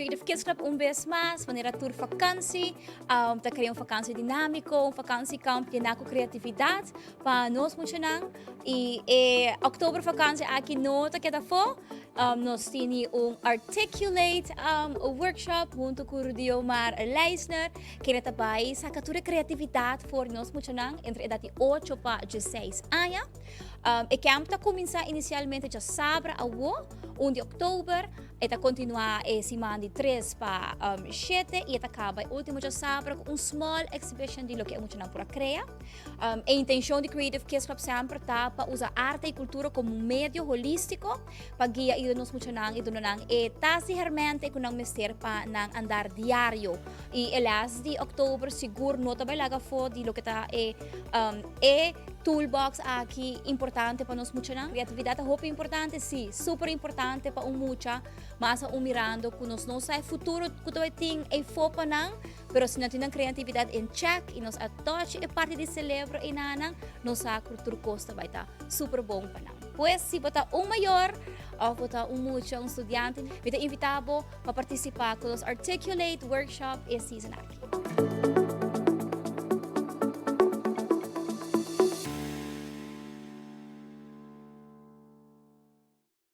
Creative Kids Club un bes mas, manera tur vakantie, ta crea un vakantie dinamico, un vakantiekamp llena cu creatividad pa nos muchanan. Y e oktober vakantie aki no ta keda afo. Nos tini un Articulate workshop hunto cu Rudiomar Leisner, kende ta bay saca tur e creatividad for nos muchanan entre edad di 8 pa 16 aña. E camp ta cuminsa inicialmente djasabra awo, 1 di oktober, e ta continua e siman di 3 pa 7 y e ta caba e ultimo djasabra cu un small exhibition di loke e muchanan por a crea. E intencion di Creative Kids Club semper ta pa usa arte y cultura como un medio holistico pa guia y yuda nos muchanan y duna nan e tas di hermente cu nan mester pa nan andar diario. Y e les di oktober sigur no ta bay laga afo di loke ta e toolbox aki importante pa nos muchanan. Creatividad ta hopi importante, si, super importante pa un mucha, mas aun mirando cu nos no sa e futuro cu ta bay tin eyfo pa nan. Pero si no tin nan creatividad in check y nos a touch e parti di celebro enanan, nos sa cu tur cos ta bay ta super bon pa nan. Pues si bo ta un mayor of bo ta un mucha, un studiante, mi ta invita bo pa participa cu nos Articulate Workshop e season aki.